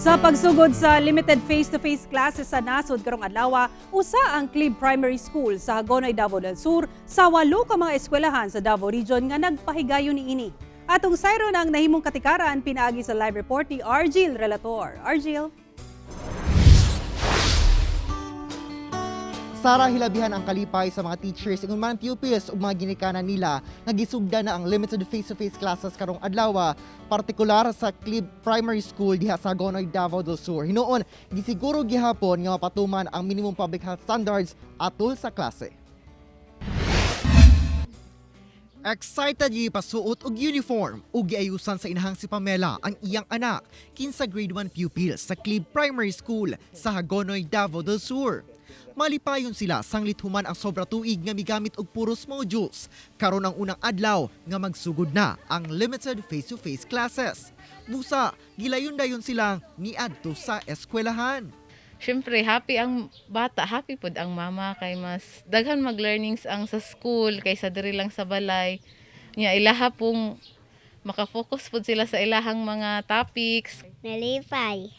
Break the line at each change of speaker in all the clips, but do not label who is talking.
Sa pagsugod sa limited face-to-face classes sa nasod karong adlaw, usa ang Clib Primary School sa Hagonoy, Davao del Sur sa walo ka mga eskwelahan sa Davao Region nga nagpahigayon niini. Atong sayron ang nahimong katikaran pinaagi sa live report ni Argil Relator. Argil?
Sara, hilabihan ang kalipay sa mga teachers ingon man pupils ug mga ginikanan nila nga gisugdan na ang limited face-to-face classes karong adlaw, partikular sa Clib Primary School diha sa Hagonoy, Davao del Sur. Hinuon, gisiguro gihapon nga mapatuman ang minimum public health standards atol sa klase. Excited pasuot og uniform ug giayusan sa inahang si Pamela ang iyang anak, kinsa grade 1 pupil sa Clib Primary School sa Hagonoy, Davao del Sur. Malipayon sila sanglit human ang sobra tuig nga migamit og puros modules. Karon ang unang adlaw nga magsugod na ang limited face-to-face classes. Busa, gilayon dayon silang niadto sa eskwelahan.
Syempre happy ang bata, happy pod ang mama kay mas daghan mag-learnings ang sa school kaysa diri lang sa balay. Nya ilaha pong maka-focus pod sila sa ilahang mga topics.
Nalipay.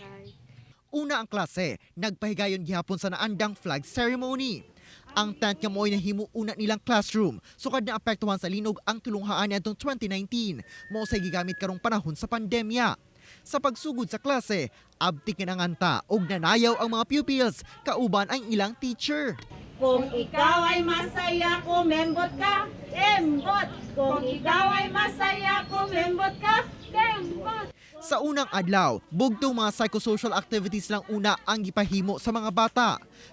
Una ang klase, nagpahigayon gihapon sa naandang flag ceremony. Ang tent nga mo'y nahimo una nilang classroom, sukad na apektuhan sa linog ang tulunghaan niadtong 2019, mao say gigamit karong panahon sa pandemya. Sa pagsugod sa klase, abtik nga nanganta og nanayaw ang mga pupils kauban ang ilang teacher.
Kung ikaw ay masaya, kumembot ka, embot. Kung ikaw ay masaya, kumembot ka, embot.
Sa unang adlaw, bugtong mga psychosocial activities lang una ang gipahimo sa mga bata.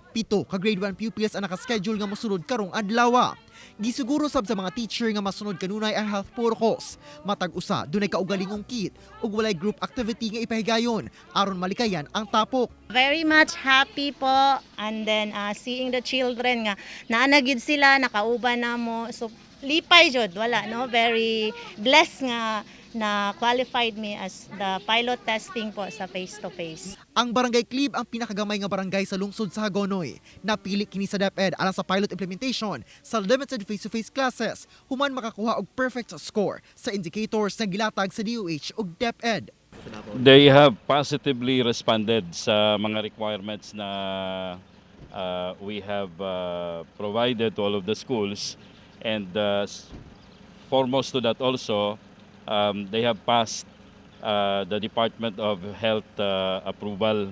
7 ka grade 1 pupils ang nakaschedule nga mosunod karong adlaw. Gisiguro sab sa mga teacher nga masunod kanunay ang health protocols. Matag usa dunay kaugalingong kit ug walay group activity nga ipahigayon aron malikayan ang tapok.
Very much happy po, and then seeing the children nga naa na gyud sila, nakauban na mo. So lipay jud, wala no, very blessed nga na qualified me as the pilot testing po sa face to face.
Ang Barangay Clib ang pinakagamay nga barangay sa lungsod sa Hagonoy. Napili kini sa DepEd alang sa pilot implementation sa limited face-to-face classes human makakuha og perfect score sa indicators nga gilatag sa DOH ug DepEd.
They have positively responded sa mga requirements na we have provided to all of the schools, and foremost to that also, they have passed the Department of Health approval.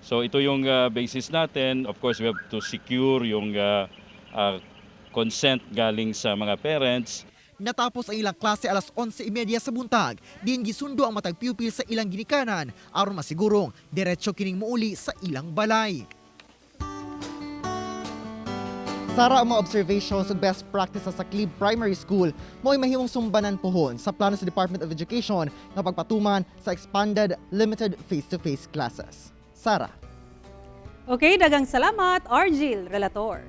So ito yung basis natin. Of course, we have to secure yung consent galing sa mga parents.
Natapos ang ilang klase alas 11:30 sa buntag. Diin gisundo ang matag pupil sa ilang ginikanan aron masigurong diretso kining muuli sa ilang balay. Sara, ang mga observations ug best practices sa Clib Primary School mo'y mahimong sumbanan pohon sa plano sa Department of Education nga pagpatuman sa expanded limited face-to-face classes. Sara.
Okay, daghang salamat, Argil Relator.